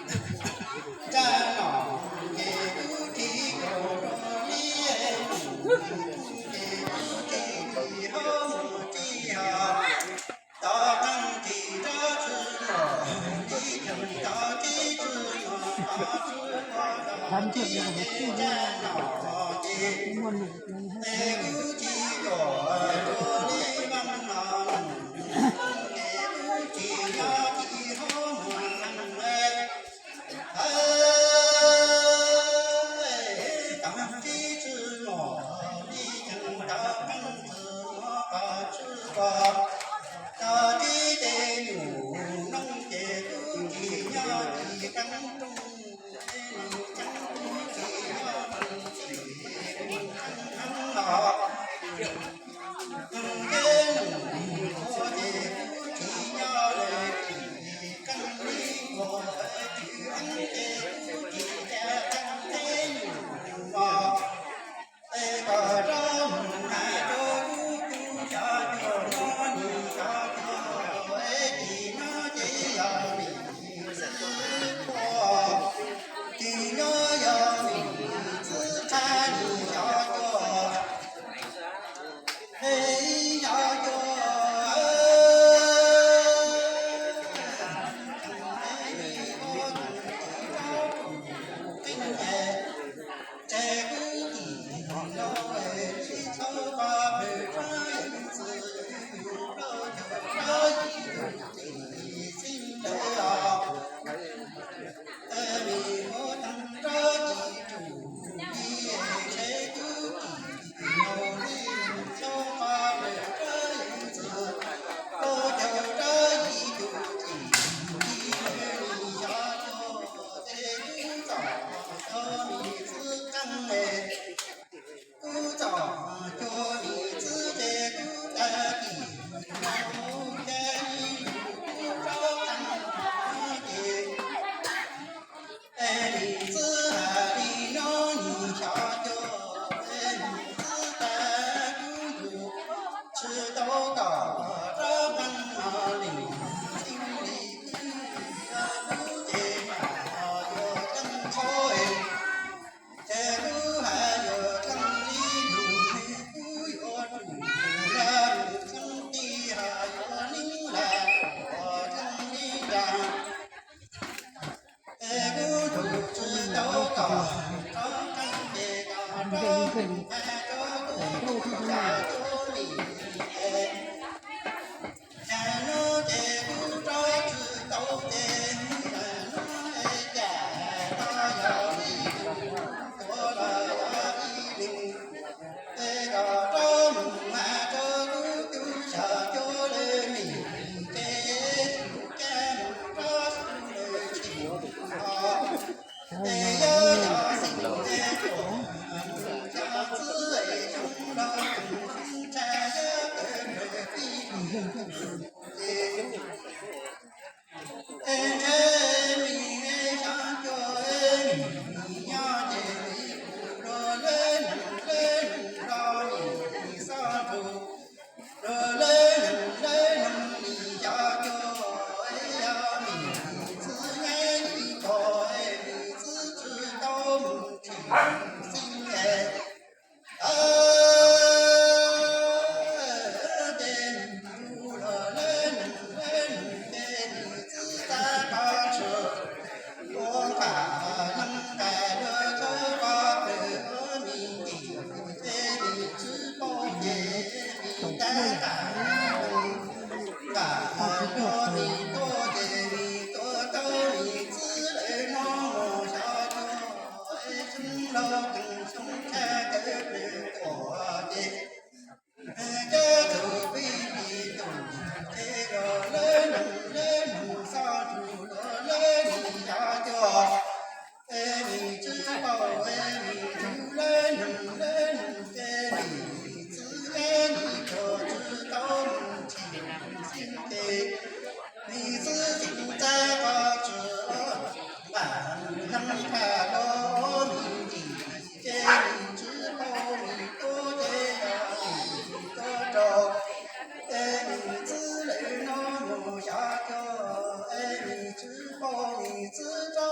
Rab nom ces tub ris kaum rau li, ces tub ris ris hauv mus ris hauv, tov qeej ris rab tsw mom li, tov qib tsw mom tov tsw mom tov qib ces rab nom ces, es tub ris kaum rau li vam no, ces tub ris nyob ris hauv mus tov qib tsw mom li, tov qeej tsw mom tov tsw mom, tov qib ces nyuam noog ces tub ris nyob ris qeej rooj, tub ris nyob ris qeej rooj ces qeej heev los, ces tub ris nyob ris qeej li nkaus, tub ris heev ces tub ris ca qeej teb nyuam mos, es kom rov mus hais rau tub tub xyov cov no nim xyov cov, es tim no ces yog nim xwb, tim no yog nim xwb qhab nim xyov cov, es xyov cov, ces kwv tij no sib txhawb pab pawg rab yeej txwv, rab yim tus txiv xeeb ntawd os, es nim hu tag rab yim tus txiv, ces kwv tij no sib txhawb pab pawg rab yeej txwv, rau caum rab yim tus txiv, nim xyov cov, ces kuv txom cov nim xwb qeej, kuv txom cov nim xwb ces kuv tag kis no ces nim kuv rov qeej ces, es nim xwb hais li no nim xyov cov, es nim xwb tag kuv yus tsis tau kom rov qeej no nim xwb li kuv, kuv ces mam yuav qeej qhov, ces kuv hais yuav qeej li lus, kuv yuav tsum la lus xyoob tij hais yuav neeb lam tuam qeej li nra. Es kuv yus tsis tau kom rov qeej ces kom rov mus hais rau kuv tus txiv tus nim es, cas no ces kuv rov tsis tau ces, cas no es cas no yog ib tug tuav los yog ib leeg, es kom rov mus hais rau kuv tus txiv cov lawv nim ces, cas mus rov xyoo lawv tsis os, es yog yog xeem ces tuam mus xyov txwv es xyoo los xyoo tshaj yog kawg nws tij ces, es ntshe nim es xyov cov es nim nyob ces nim kuv rau lawv neeg lawv neeg rau nim xoj ntug, rau lawv neeg lawv neeg nim xyov cov, es yog nim xwb neb nim pom es nim xwb tsis tau mus tsim xeeb es, ces nim yug los lawv neeg lawv neeg ces nim xwb tab tom tshwm ua nqas neeg nqas lawv txhob pab pawg ua nim ntim, ces nim tsis paub ces nim tab tom nqas rau nim tuaj ces nim tuaj tau nim txwb lawm no mus xyov cov, es xyoo laus teem xyoo tshaj kawg nws tuam ces, ces tus pib tis tus ces los lawv neeg lawv neeg xoj ntug los lawv nim xyov cov, es nim tsis paub es nim yug lawv neeg lawv neeg ces nim txwb es nim tuaj tsis tau mus tsim xeeb ces, nim xwb tsis tau qhov tshwm nqas neeg nqas los ua nim ntim, ces nim tsis paub nim tuaj ces yog nim tuaj rau, es nim txwb lawm no mus xyov cov, es nim tsis paub nim txwb tso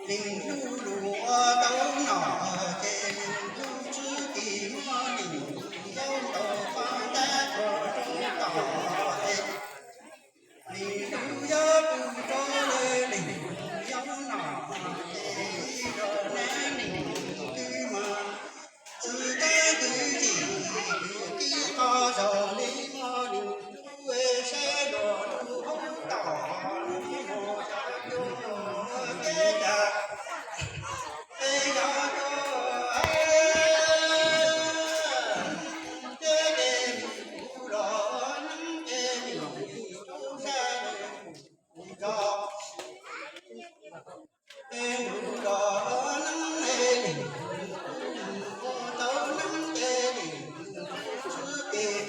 Leej hlub lus ua tau nom ces leej hlub txwv tis muaj leej yau ntaus paj ntab rau rau tom es leej hlub yuav pw rau lawv leej yau nom ces ib zaug neb leej twg mas txwv teeb txwv tsim kwv tij qhov zos li muaj leej hlub saib dua lub hauv tom mus yog cua thiab cas. Peb yog cua thiab ces nws kuv los neeb ces nws kuv sab nws kuv zos. Nws los neeb es nws kuv ua tau neeb ces nws kuv sab ces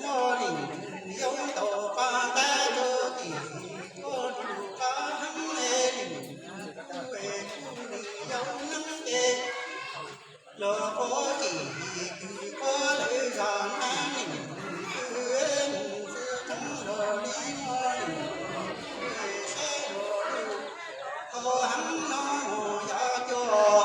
noj nws yau ntaus paj ntab rau tim koj lus qab heeb es nws kuv es kuv nws yau neeb ces los qhov tim kws koj lawv zos nab nws kuv mus xwb tseeb los li muaj nws kuv saib los lus qhov heeb no mus yog cua.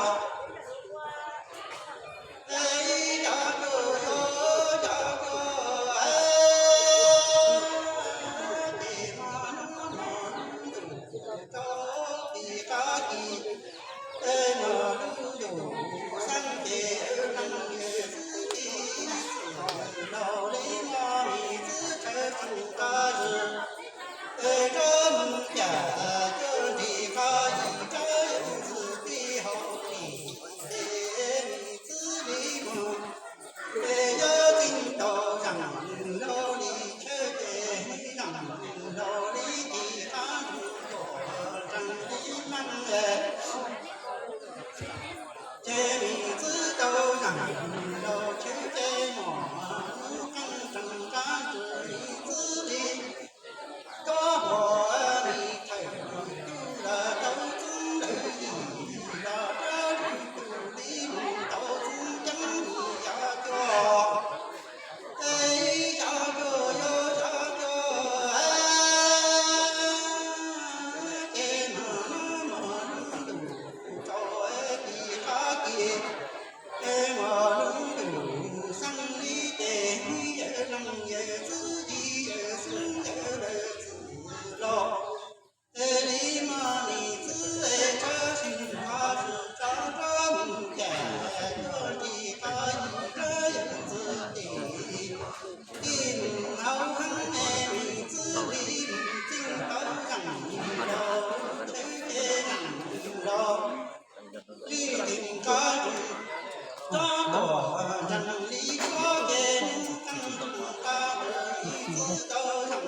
tau zeem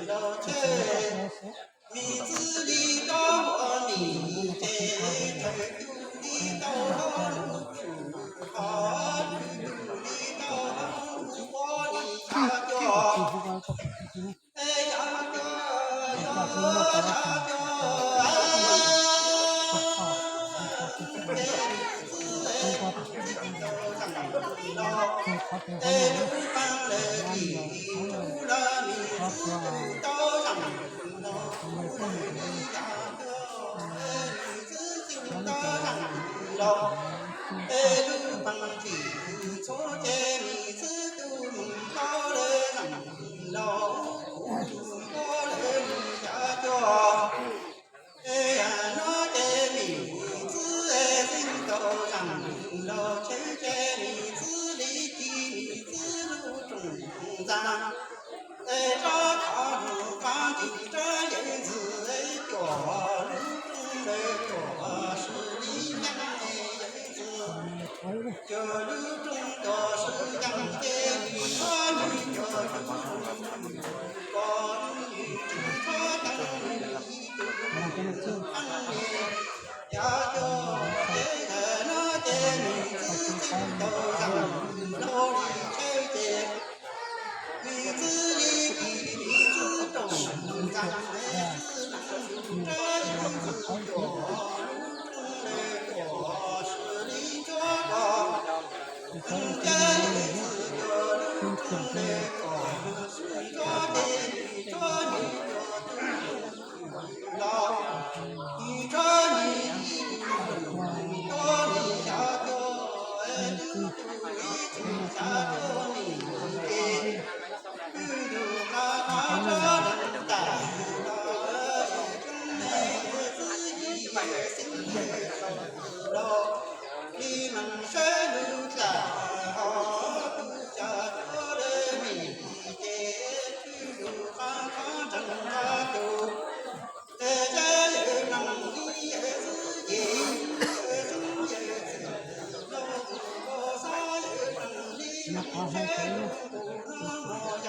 los tseg, mim txwv li rov ua mim ces, tawg cuj li tau hau lub tsum, hov tug cuj li tau hau lub quab li xya cuaj. Xya cuaj, xya cuaj, ces mim txwv tau zeem los, es lub qee le kis tub lawm mim txwv tau zeem los, kuv li xya cuaj, es mim txwv tau zeem los, es lub qee kis txhuv ces mim txwv tau mus tau le zeem los, kuv tus koj le li xya cuaj. Es no ces mim txwv tau zeem los tseg ces mim txwv li ci mim txwv lub rooj ntxa. Es rov thov lub qab ntsis rab yeeb ntxwv, cuam lub rooj ntawd cuam sw li yeeb ntxwv, cuam lub rooj cuam sw yeeb ces mim txwv nws cuam lub rooj, cuam nws tseem txhob ceev nws ib tug qeej li. Xya cuaj, es no ces mim txwv tau zeem los li tseg ces mim txwv li kis mim txwv rooj ntxa, mim txwv leej lub rab yeeb ntxwv cuam lub rooj le cuam sw li tsob ko. Ntxeev caj yeeb ntxwv cuam lub rooj le cuam sw tsob ces mim txwv nws cuam tug los, mim txwv nws ib tug tuab li xya cuaj, es tub tug ib tug xya cuaj mim ces, tug ntu qab qab tsob leej tam los, es tub me txwv yim xeeb los, li nees saib lub txaj hov, tub xya cuaj le mim ces, tub ntu qab qab ntseeg qab tus, es yawg nees li yawg txwv yim, yawg txwv yawg txwv los, xab yawg nees li nees saib lub ntu no mos